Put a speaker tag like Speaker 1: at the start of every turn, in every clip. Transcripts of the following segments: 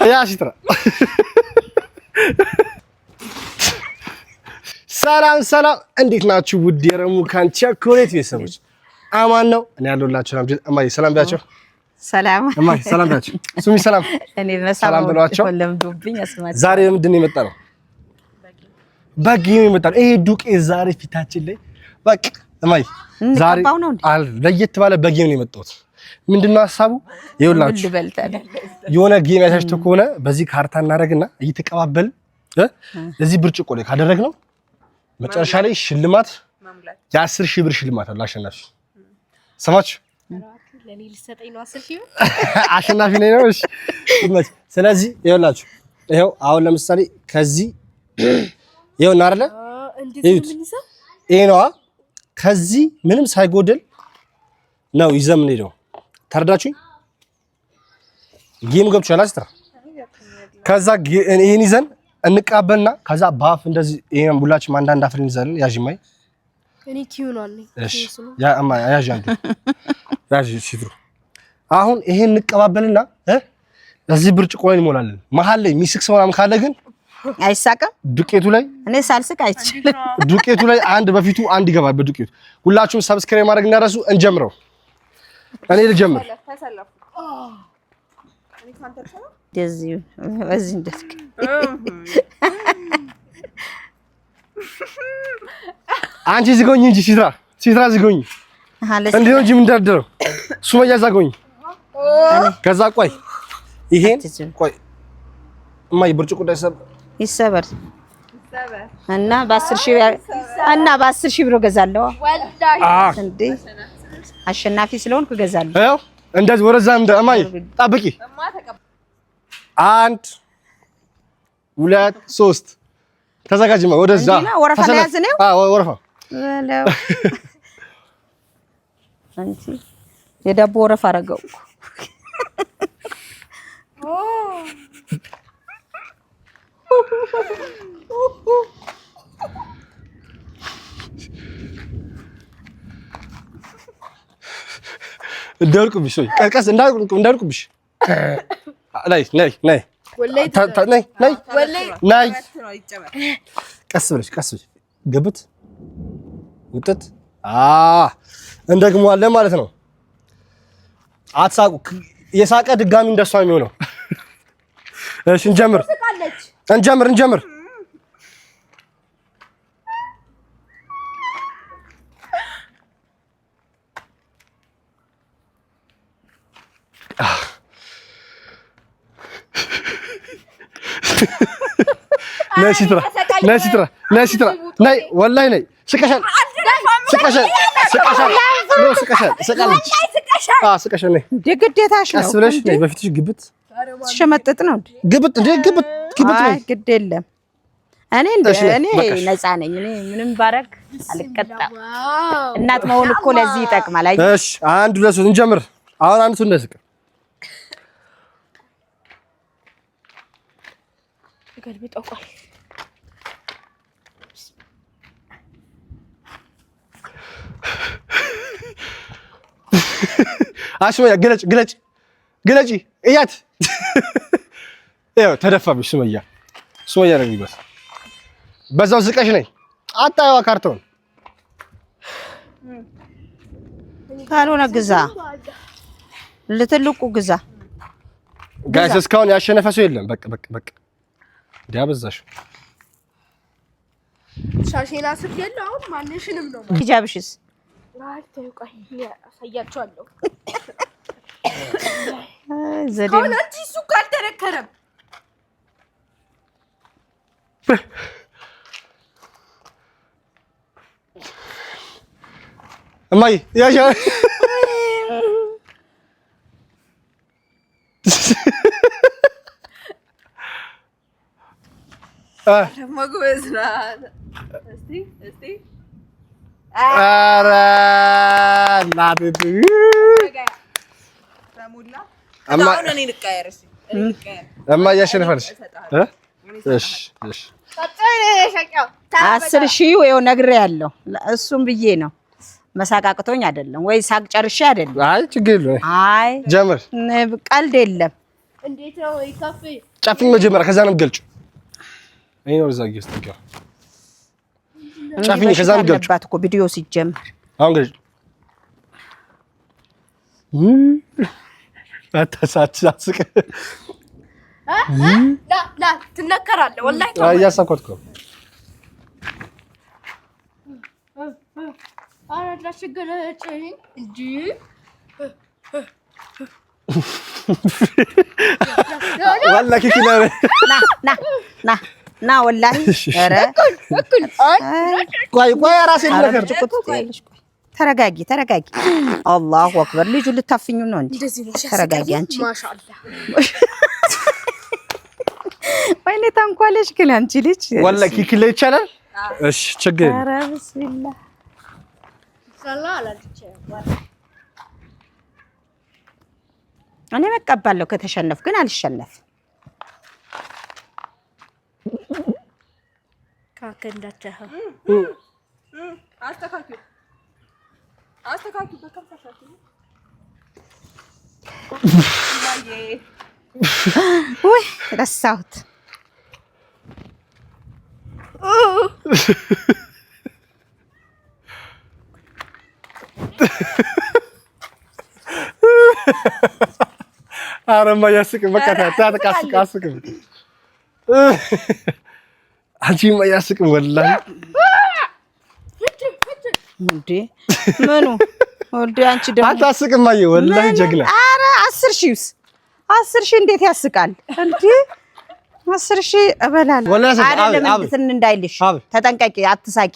Speaker 1: ያ ሲትራ ሰላም ሰላም፣ እንዴት ናችሁ? ውድ የረሙካን ቸኮሌት ቤተሰቦች አማን ነው። እኔ ያለሁላችሁ እማዬ ሰላም ቢያቸው።
Speaker 2: ሰላም
Speaker 1: እማዬ ሰላም ቢያቸው። ሱሚ ሰላም
Speaker 2: ሰላም
Speaker 1: ብሏቸው። ዛሬ ምንድን ነው የመጣ ነው? በ game የመጣ ነው። ይሄ ዱቄት ዛሬ ፊታችን ላይ በቃ እማዬ ዛሬ ለየት ባለ በ game ነው የመጣሁት። ምንድነው ሀሳቡ? ይኸውላችሁ የሆነ game ያሻሽቶ ከሆነ በዚህ ካርታ እናደርግና እየተቀባበልን እዚህ ብርጭቆ ላይ ካደረግነው መጨረሻ ላይ ሽልማት የ10,000 ብር ሽልማት አለ አሸናፊ። ሰማችሁ? አሸናፊ ነኝ ነው። እሺ፣ ስለዚህ ይኸውላችሁ ይኸው አሁን ለምሳሌ ከዚህ ይኸው እና አይደለ ይሄ ነዋ። ከዚህ ምንም ሳይጎድል ነው ይዘን የምንሄደው። ተረዳችሁኝ? game ገብቶሻል አስትራ። ከዛ ይሄን ይዘን እንቃበልና ከዛ በአፍ እንደዚህ ይሄን ሁላችንም አንዳንድ አፍር እንይዛለን። ያዥ ማይ
Speaker 3: እኔ ኪዩ ነው አለኝ።
Speaker 1: እሺ ያ እማ ያዥ አንዱ ያዥ ሲድሩ አሁን ይሄን እንቀባበልና እዚህ ብርጭቆ ላይ እንሞላለን። መሀል ላይ የሚስቅ ሰው ምናምን ካለ ግን
Speaker 2: አይሳቅም።
Speaker 1: ዱቄቱ ላይ
Speaker 2: እኔ ሳልስቅ አይችልም።
Speaker 1: ዱቄቱ ላይ አንድ በፊቱ አንድ ይገባል። በዱቄቱ ሁላችሁም subscribe ማድረግ እንዳረሱ። እንጀምረው። እኔ ልጀምር። አንቺ ዝጎኝ እንጂ ሲትራ ሲትራ ዝጎኝ እንዴ ነው እንጂ የምንደረደረው። ሱመያ ዘጎኝ። ከዛ ቆይ ይሄን ቆይ እማዬ ብርጭቆ እንዳይሰበር
Speaker 2: ይሰበር እና በ10,000 ብር እገዛለሁ። እንዴ አሸናፊ ስለሆንኩ እገዛለሁ።
Speaker 1: ይኸው እንደዚህ ወደዛ እንደ እማዬ ጠብቂ። አንድ ሁለት ሶስት ተዘጋጅማ። ወደዛ
Speaker 2: ወረፋ ለያዝ ነው።
Speaker 1: አዎ ወረፋ
Speaker 2: አንቺ የዳቦ ወረፋ አደረገው።
Speaker 1: እንዳልኩብሽ ወይ ቀስ እንዳልኩብሽ ነይ ነይ ነይ ነይ ነይ ቀስ ብለሽ ቀስ ብለሽ ግብት ውጥት እንደግመዋለን ማለት ነው። አትሳቁ። የሳቀ ድጋሚ እንደሷ የሚሆነው። እሺ እንጀምር እንጀምር እንጀምር። ነይ ሲትራ ነይ ሲትራ ነይ ሲትራ ነይ ወላሂ ነይ። ስቀሻል ስቀሻል ስቀሻል ስቀሻል ስቃለች። አዎ ስቀሻል። ነይ
Speaker 2: ግዴታሽ ነው።
Speaker 1: ቀስ ብለሽ ነይ። በፊትሽ ግብት
Speaker 2: ሸመጥጥ ነው
Speaker 1: ግብት እንደ ግብት ግብት ነይ።
Speaker 2: ግድ የለም እኔ እኔ ነፃ ነኝ። እኔ ምንም ባረግ አልቀጣም። እናት መሆን እኮ ለዚህ ይጠቅማል። አይ
Speaker 1: እሺ፣ አንድ ሁለት ሦስት እንጀምር። አሁን አንድ ሰው እንዳይስቅ ሱመያ ግለጭ ግለጭ ግለጪ እያት። ይኸው ተደፋብሽ። ሱመያ ሱመያ ነው የሚበስ በዛው ዝቀሽ ነኝ አጣዩዋ ካርቶን
Speaker 2: ካልሆነ ግዛ፣ ለትልቁ ግዛ።
Speaker 1: guys እስካሁን ያሸነፈ ሰው የለም። በቃ በቃ በቃ እንዲያበዛሽ
Speaker 3: ሻሼና ስር የለው አሁን ማንሽንም ነው
Speaker 2: ሂጃብሽስ
Speaker 3: አሳያቸዋለሁ። አንቺ እሱ እኮ አልተነከረም።
Speaker 1: እማዬ ያሻ ኧረ እናቴ እማ እያሸነፋለች። እሺ
Speaker 2: 10,000 ይኸው ነግሬያለሁ። እሱም ብዬ ነው መሳቅ አቅቶኝ አይደለም ወይ ሳቅ ጨርሼ አይደለም።
Speaker 1: አይ ችግር የለውም።
Speaker 2: አይ
Speaker 1: ጀምር።
Speaker 2: ቀልድ የለም።
Speaker 3: እንዴት ነው ይከፍ
Speaker 1: ጨፍኝ መጀመሪያ፣ ከዛ ነው የምገልጪው። እኔ ነው እዛ ጊዜ ጨፍኝ፣ ከዛ ነው የምገልጪው።
Speaker 2: እኮ ቪዲዮ ሲጀምር
Speaker 1: አሁን ገልጪ። አታሳስቅ።
Speaker 3: ላ ላ ትነከራለህ። ወላሂ
Speaker 1: እያሳኳት እኮ
Speaker 2: ና ወላሂ
Speaker 1: ቆይ ቆይ ራሴን ነገር
Speaker 2: ተረጋጊ ተረጋጊ። አላሁ አክበር። ልጁ ልታፍኙ ነው እንዴ? ተረጋጊ አንቺ። ወይኔ ታንኳለሽ ግን አንቺ ልጅ
Speaker 1: ወላሂ ኪኪ ላይ ይቻላል። እሺ ችግር
Speaker 2: ኧረ ብስሚላህ እኔ መቀባለሁ ከተሸነፍ ግን አልሸነፍም። ውይ ረሳሁት።
Speaker 1: ኧረ እማዬ አስቅም። በቃ አስቅም። አንቺ እማዬ አስቅም። ወላሂ
Speaker 2: እንዴ ምኑ እንዴ? አንቺ ደግሞ
Speaker 1: አታስቅም እማዬ። ወላሂ ጀግና።
Speaker 2: ኧረ 10,000ስ 10,000 እንዴት ያስቃል እንዴ? 10,000 እበላለሁ። አይደለም እንትን እንዳይልሽ ተጠንቀቂ፣ አትሳቂ፣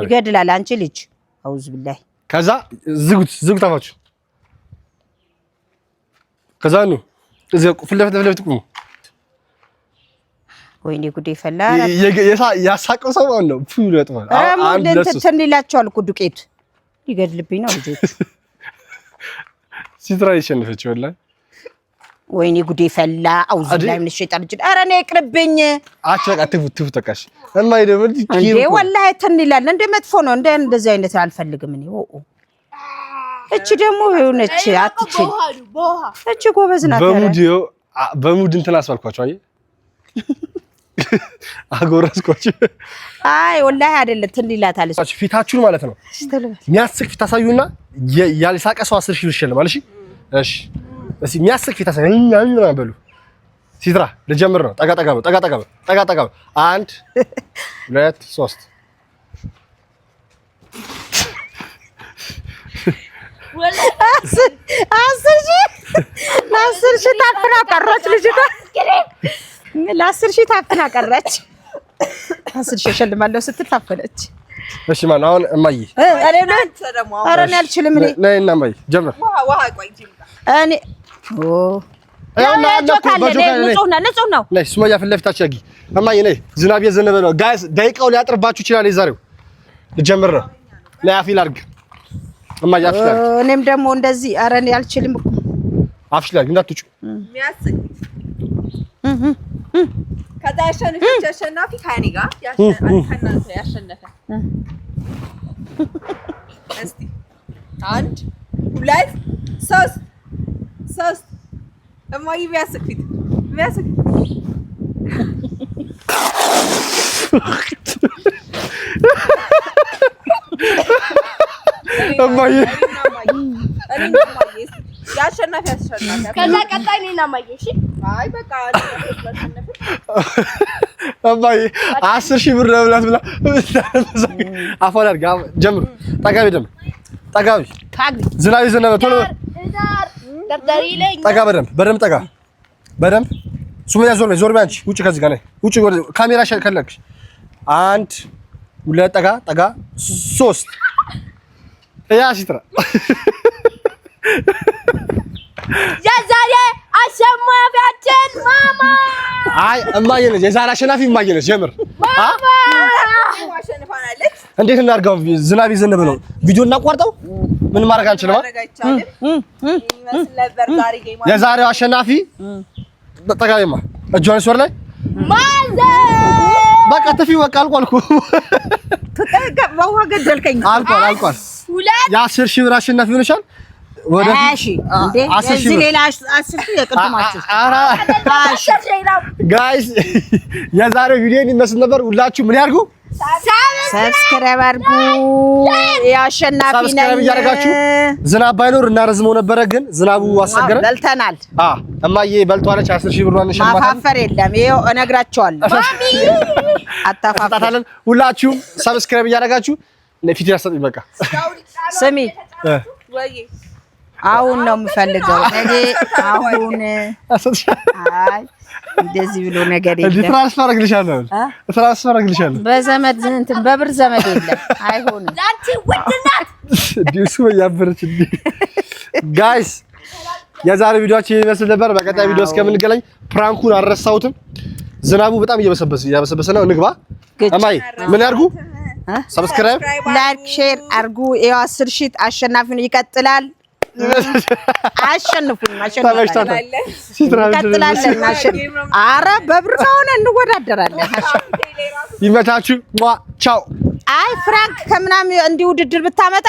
Speaker 2: ይገድላል። አንቺ ልጅ አውዝ ቢላሂ።
Speaker 1: ከዛ ዝጉት፣ ዝጉት አፋችሁ። ከዛ ኑ እዚህ ፊት ለፊት ለፊት ቁሙ።
Speaker 2: ወይኔ ጉዴ ፈላ።
Speaker 1: ያሳቀው ሰው አሁን ነው ፉ ይለጥፋል።
Speaker 2: አንድ እንትን ይላቸዋል እኮ ዱቄት ሊገድልብኝ ነው ልጆቹ።
Speaker 1: ሲትራ የሸነፈች ወላሂ
Speaker 2: ወይኔ ጉዴ ፈላ። አውዝ ላይ ምን ሸይጣን እጅ። ኧረ እኔ ይቅርብኝ።
Speaker 1: አች በቃ ትፉ ትፉ ተቃሽ እማዬ ደግሞ
Speaker 2: እንዴ ወላሂ እንትን ይላል እንደ መጥፎ ነው። እንደ እንደዚህ አይነት አልፈልግም እኔ። ኦ እቺ ደግሞ የሆነች አትችል። እቺ ጎበዝ ናት።
Speaker 1: በ mood በ mood እንትን አስባልኳቸው። አየህ አጎረስኳቸው።
Speaker 2: አይ ወላሂ አይደለም እንትን ይላታል።
Speaker 1: ፊታችሁን ማለት ነው የሚያስቅ ፊት ታሳዩና ያልሳቀ ሰው 10,000 ብር ይሸልማል። እሺ እሺ እስኪ የሚያስቅ ፊት አሳይ በሉ። ሲትራ ልጀምር ነው። ጠጋ ጠጋ ጠጋ ጠጋ ጠጋ ጠጋ። 1 2 3
Speaker 2: 10,000 ለ10,000 ታፍና ቀረች ልጅቷ። ለ10,000 ታፍና ቀረች። 10,000 እሸልማለሁ ስትል ታፈነች።
Speaker 1: እሺ ማነው አሁን? እማዬ
Speaker 2: ኧረ እኔ አልችልም። እኔ
Speaker 1: ነይና እማዬ ጀምር።
Speaker 2: እኔ ንጹህ ነው።
Speaker 1: ነይ ሱመያ ፊት ለፊታችሁ ያጊ። እማዬ ነይ። ዝናብ እየዘነበ ነው guys። ደቂቃው ሊያጥርባችሁ ይችላል። የዛሬው ልጀምር ነው። ነይ አፊ ላድርግ። እማዬ አፍሽ ላድርግ።
Speaker 2: እኔም ደግሞ እንደዚህ ኧረ እኔ አልችልም እኮ
Speaker 1: አፍሽ ላድርግ እንዳትውጪ።
Speaker 4: ከዛ ያሸነፈች አሸናፊ ከእኔ ጋር ያሸነፈ እስቲ 1 2 3 3 እማዬ የሚያስቅ ፊት የሚያስቅ
Speaker 1: እማዬ
Speaker 4: ያሸናፊ አሸናፊ
Speaker 3: ከዛ ቀጣይ እኔና እማዬ። እሺ
Speaker 4: አይ በቃ
Speaker 1: እማዬ 10,000 ብር ለብላት ብላ አፏን አድርጋ ጀምሩ። ጠጋ በይ ደምብ ጠጋ በይ። ዝናብ የዘነበ ቶሎ ጠጋ በደንብ በደንብ ጠጋ በደንብ ሱመያ ዞር በይ ዞር በይ አንቺ ውጭ ከዚህ ጋር ነይ ውጭ ካሜራ ከለክሽ 1 2 ጠጋ ጠጋ 3 ያ ሲትራ
Speaker 3: የዛሬ አሸናፊያችን ማማ።
Speaker 1: አይ እማዬ ነች። የዛሬ አሸናፊ እማዬ ነች። ጀምር እንዴት እናድርገው? ዝናብ የዘነበ ነው። ቪዲዮ እናቋርጠው? ምን ማድረግ አንችልም። የዛሬው አሸናፊ ጠጋቢማ እጇን ስወር ላይ
Speaker 3: mother
Speaker 1: በቃ ትፊው፣ በቃ አልቋል እኮ።
Speaker 2: በውሃ ገደልከኝ።
Speaker 1: አልቋል አልቋል። የ10,000 ብር አሸናፊ ሆነሻል። ወደ guys የዛሬው ቪዲዮ ይመስል ነበር። ሁላችሁ ምን ያርጉ?
Speaker 2: Subscribe አድርጉ። አሸናፊ ነኝ።
Speaker 1: Subscribe እያደረጋችሁ ዝናብ ባይኖር እናረዝመው ነበረ፣ ግን ዝናቡ አስቸገረን።
Speaker 2: በልተናል።
Speaker 1: እማዬ በልቷለች። 10,000 ብሯን እንሸልማታለን።
Speaker 2: ማፋፈር የለም። ይኸው እነግራቸዋለሁ። ማሚ አታፋፍር።
Speaker 1: ሁላችሁም subscribe እያደረጋችሁ ፊት ያሰጡኝ። በቃ
Speaker 2: ስሚ፣ አሁን ነው የምፈልገው እኔ አሁን። አይ እንደዚህ ብሎ ነገር የለም።
Speaker 1: Transfer አደርግልሻለሁ፣ transfer አደርግልሻለሁ።
Speaker 2: በዘመድ እንትን በብር ዘመድ የለም። አይሆንም።
Speaker 3: ላንቺ ውድ ናት።
Speaker 1: እንዲሁ እሱ ያበረች። Guys የዛሬ ቪዲዮአችን ይመስል ነበር። በቀጣይ ቪዲዮ እስከምንገናኝ prank ኡን አልረሳሁትም። ዝናቡ በጣም እየበሰበሰ ነው። እንግባ። እማዬ ምን ያርጉ? Subscribe፣
Speaker 2: Like፣ share አድርጉ። ይኸው 10,000 አሸናፊውን ይቀጥላል። አሸንፉኝ። እንቀጥላለን። ኧረ በብር ከሆነ እንወዳደራለን።
Speaker 1: ይመቻችሁ። ቻው።
Speaker 2: አይ ፍራንክ ከምናምን እንዲህ ውድድር ብታመጣ